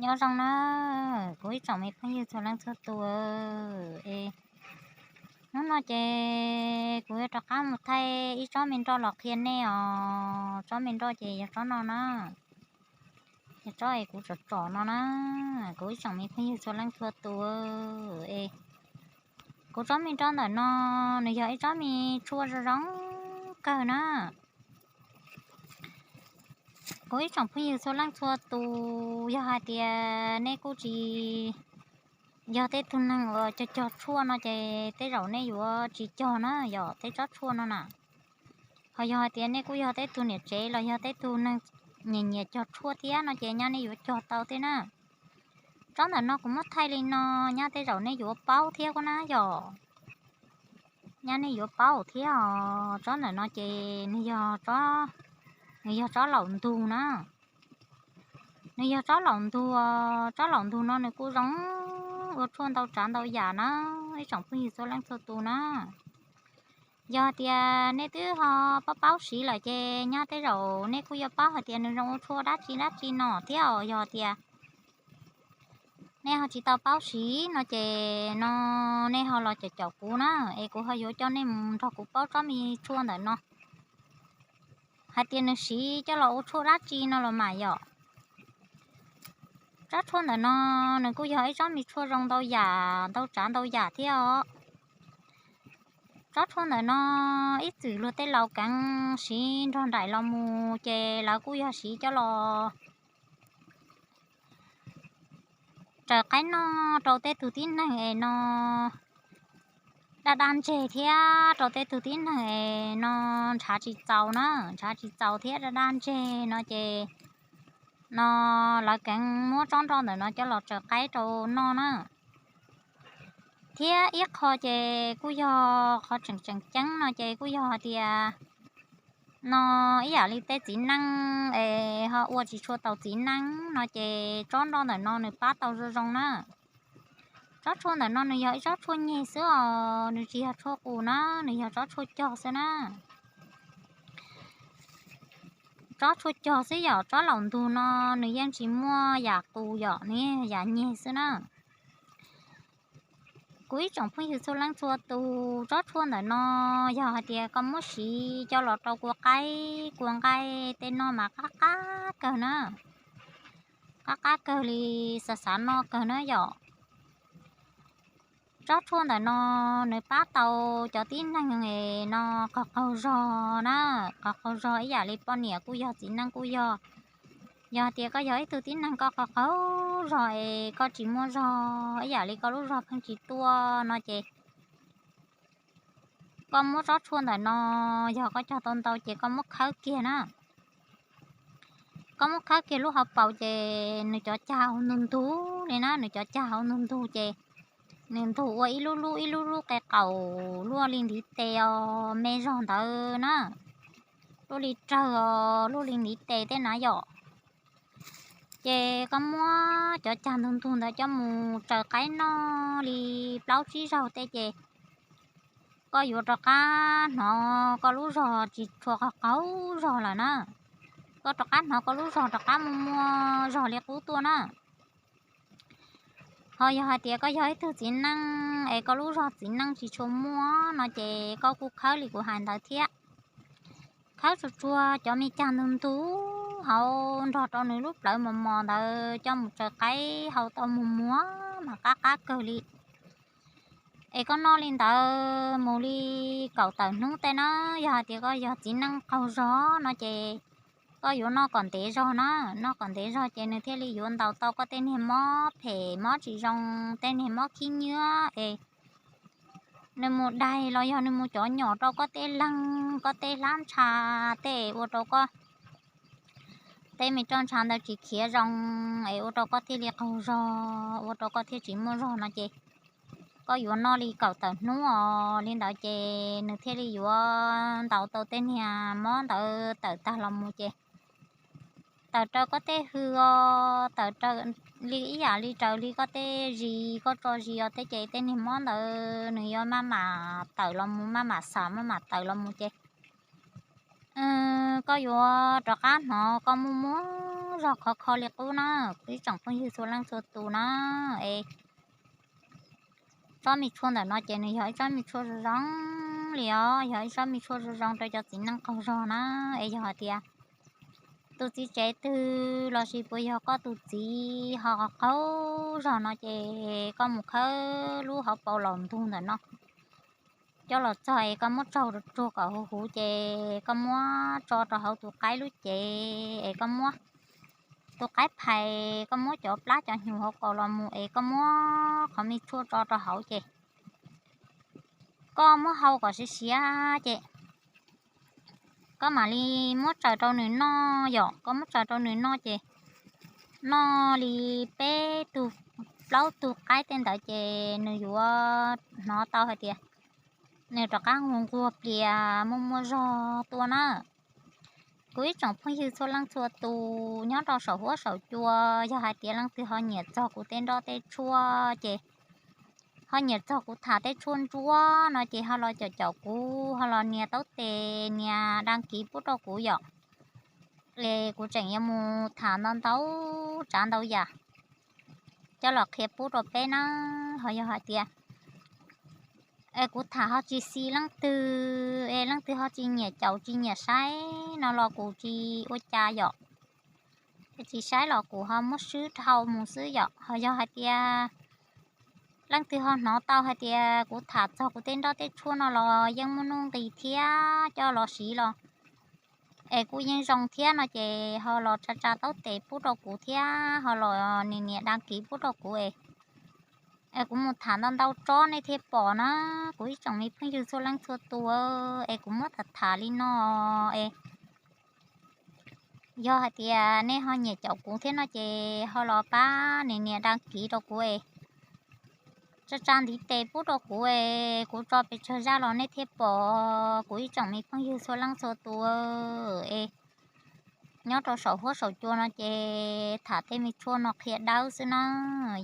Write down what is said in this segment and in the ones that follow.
Nyob zoo na, kuv ib tsoom me phooj ywg txhua leej txhua tus, es hnub no ces kuv yuav rov qab mus thaij ib tsob me nroj los qhia nej os. Tsob me nroj ces yog tsob no na, yog tsob es kuv tsom tsom no na, kuv ib tsoom me phooj ywg txhua leej txhua tus, es kuv tsob me nroj ntawm no nws yog ib tsob me tshuaj zoo zoo kawg na. Kuv ib tsoom phooj ywg txhua leej txhua tus, yog hais tias nej kuj tsis yog tej tug neeg uas cog cog tshuaj no ces tej zaum nej yuav tsis cog na yom, tej tsob tshuaj no na. Ho yog hais tias nej kuj yog tej tug niam tsev los yog tej tug neeg nyiam nyiam cog tshuaj thiab no ces nyab nej yuav cog tau thiab na. Tsob ntawm no kuv muab thaij li no, nyab tej zaum nej yuav paub thiab kuj na yom. Nyab nej yuav paub thiab os. Tsob ntawm no ces nws yog, nws yog tsob laum ntug na. Nws yog tsob laum ntug, tsob laum ntug no nws kuj zoo ua tshuaj ntau tsav ntau yam na, ib tsoom phooj ywg txhua leej txhua tus na. Yog tias nej twb ho paub paub siv lawm ces nyab tej zaum nej kuj yuav paub hais tias nws zoo ua tshuaj dab tsi dab tsi no thiab os. Yog tias nej ho tsis tau paub siv no ces no nej ho los caum caum kuv na, es kuv ho yuav coj nej mus nrog kuv paub tsob me tshuaj ntawm no hais tias nws siv coj los ua tshuaj dab tsi no los mas yom. Tsob tshuaj ntawm no nws kuj yog ib tsob me tshuaj zoo ntau yam ntau tsav ntau yam thiab os. Tsob tshuaj ntawm no ib txwm luag tej laus keev siv nrog nraim los mus ces lawv kuj yog siv coj los raws qaib noj rau tej tug tib neeg es no daj daj ntseg thiab rau tej tug tib neeg es no ntshav tsis txaus na, ntshav tsis txaus thiab daj daj ntseg no ces no lawv keev muab tsob nroj ntawm no coj los raws qaib rau noj na. Thiab ib qho ces kuj yog qhov tseem tseem ceeb no ces kuj yog hais tias no ib yam li tej txiv neej es ho ua tsis tshua tau txiv neej no ces tsob nroj ntawm no nws pab tau zoo zoo na. Tsob tshuaj ntawm no nws yog ib tsob tshuaj nyeg xwb os, nws tsis yog tshuaj qus na, nws yog tsob tshuaj cog xwb na. Tsob tshuaj cog xwb yom, tsob laum ntug no nws yeej tsis muaj yam qus yom, nws yeej yam nyeg xwb na. Kuv ib tsoom phooj ywg txhua leej txhua tus, tsob tshuaj ntawm no yog hais tias koj muab siv coj los rau kua qaib kua nqaij tej noj mas qab qab kawg na, qab qab kawg li, xav xav noj kawg na yom. Tsob tshuaj ntawm no nws pab tau cov tib neeg no qaug qaug zog na, qaug qaug zog ib yam li poj niam kuj yog txiv neej kuj yog. Yog tias koj yog ib tug tib neeg koj qaug qaug zog es koj tsis muaj zog ib yam li koj lub zog pheej tsis tuaj no ces koj muab tsob tshuaj ntawm no, yog koj cog tau ntau ces koj muab khawb kiag na. Koj muab khawb kiag lub hauv paus ces nws cov cag hauv ntug ntug li na, nws cov cag hauv ntug ntug ces nws ntug ua ib lub lub ib lub lub qe qaum luaj li ntiv tes os me zog ntawd na, luaj li rawg os luaj li ntiv tes tej na yom. Ces koj muab cov cag ntug ntug ntawd coj mus raws qaib noj li plaub tsib zaug tej ces koj yuav rov qab hnov koj lub zog tsis tshua qaug qaug zog lawm na. Koj rov qab hnov koj lub zog rov qab muaj muaj zog li qub tuaj na. Ho yog hais tias koj yog ib tug txiv neej es koj lub zog txiv neej tsis tshua muaj no ces koj kuj khawb li kuv hais ntawd thiab. Khawb tsuag tsuag cov me cag ntug ntug hauv nrog rau nws lub plawv mos mos ntawd coj mus raws qaib hau tau mus muag mas qab qab kawg li. Es koj noj li ntawd mus li kaum tawm hnub tej na, yog hais tias koj yog txiv neej qaug zog no ces koj yuav noj kom ntev zog na, noj kom ntev zog ces nws thiaj li yuav ntaus tau koj tej niag mob phem mob tsis zoo, tej niag mob khib nyiab es nws mus daig los yog nws mus cov nyom rau koj tej leeg, koj tej hlab ntsha tej ua rau koj tej me roj ntsha ntawd tsis khiav zoo es ua rau koj thiaj li qaug zog, ua rau koj thiaj tsis muaj zog no ces koj yuav noj li kaum tawm hnub os, li ntawd ces nws thiaj li yuav ntaus tau tej niag mob ntawd tawm tag los mus ces tawm raws koj tej hws os, tawm raws li ib yam li raws li koj tej zis, koj tso zis os tej ces tej niag mob ntawd nws yuav maj mam tawm los mus, maj mam xam maj mam tawm los mus ces koj yuav rov qab hnov koj muaj muaj zog khov kho li qub na, kuv ib tsoom phooj ywg txhua leej txhua tus na. Es tsob me tshuaj ntawm no ces nws yog ib tsob me tshuaj zoo zoo li os, yog ib tsob me tshuaj zoo zoo rau cov txiv neej qaug zog na. Es yog hais tias tus txiv tsev twg lossis puas yog koj tus txiv ho qaug zog no ces koj mus khawb lub hauv paus laus ntug ntawm no coj los txog es koj muab tsaug rau ruag kom huv huv ces koj muab tso rau hauv tus qaib lub cev es koj muab tus qaib phais, koj muab cov plab cov hnyuv hauv paus los mus es koj muab qhov me tshuaj tso rau hauv ces koj muab hau kom siav siav ces koj mam li muab tsaws rau nws noj yom. Koj muab tsaws rau nws noj ces noj li peb tug plaub tug qaib tej ntawd ces nws yuav hnov tau hais tias nws rov qab nquag nquag plias muaj muaj zog tuaj na. Kuv ib tsoom phooj ywg txhua leej txhua tus nyob rau saum huab saum cua, yog hais tias leej twg ho nyiam txog kuv tej nroj tej tshuaj ces ho nyiam txog kuv tham tej tshuaj ntsuab no ces ho los caum caum kuv, ho los nias taub tes nias đăng ký pub rau kuv yom. Es kuv tseem yuav mus tham ntau ntau tsav ntau yam coj los qhia pub rau peb na. Ho yog hais tias es kuv tham ho tsis xis leej twg es leej twg ho tsis nyiam caum tsis nyiam saib no los kuv tsis ua cas yom. Tsis saib los kuv ho muab swb dhau mus xwb yom. Ho yog hais tias leej twg ho hnov tau hais tias kuv tham txog kuv tej nroj tej tshuaj no los yeej muaj nuj nqis thiab coj los siv los es kuj yeej zoo thiab no ces ho los tsa tsa taub tes pub rau kuv thiab ho los nias nias đăng ký pub rau kuv es es kuv mus tham ntau ntau tsob nej thiaj pom na. Kuv ib tsoom me phooj ywg txhua leej txhua tus, es kuv muab tham tham li no es yog hais tias nej ho nyiam caum kuv thiab no ces ho los pab nias nias đăng ký rau kuv es tsa tsa ntiv tes pub rau kuv es kuv tso pes tsawg zaj los nej thiaj pom kuv ib tsoom me phooj ywg txhua leej txhua tus es nyob rau saum huab saum cua no ces tham tej me tshuaj no qhia dawb xwb na,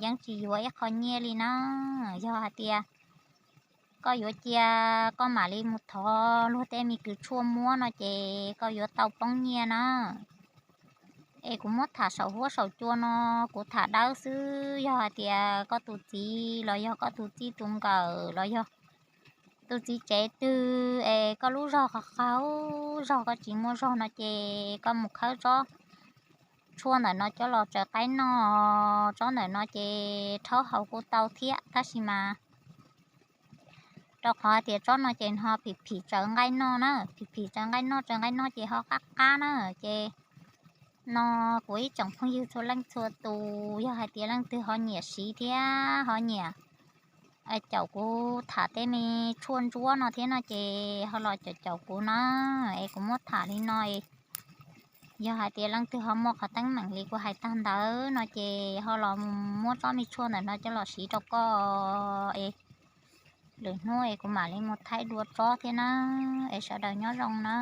yeej tsis yuav ib qho nyiaj li na. Yog hais tias koj yuav cia koj mam li mus thov luag tej me kws tshuaj muab no ces koj yuav tau poob nyiaj na. Es kuv muab tham saum huab saum cua no kuv tham dawb xwb, yog hais tias koj tus txiv los yog koj tus txij tus nkawm los yog tus txiv tsev twg es koj lub zog qaug qaug zog koj tsis muaj zog no ces koj mus khawb tsob tshuaj ntawm no coj los tsaws qaib noj. Tsob ntawm no ces rhaub haus kuj tau thiab tab sis mas rau qhov hais tias tsob no ces ho phim phim tsaws nqaij noj na, phim phim tsaws nqaij noj, tsaws nqaij noj ces ho qab qab na. Ces no kuv ib tsoom phooj ywg txhua leej txhua tus yog hais tias leej twg ho nyiam siv thiab ho nyiam caum kuv tham tej me tshuaj ntsuab no thiab no ces ho los caum caum kuv na. Es kuv muab tham li no es yog hais tias leej twg ho muaj qhov teeb meem li kuv hais tag ntawd no ces ho los mus muab tsob me tshuaj ntawm no coj los siv rau koj es lwm hnub es kuv mam li mus thaij dua tsob thiab na. Es sawv daws nyob zoo na.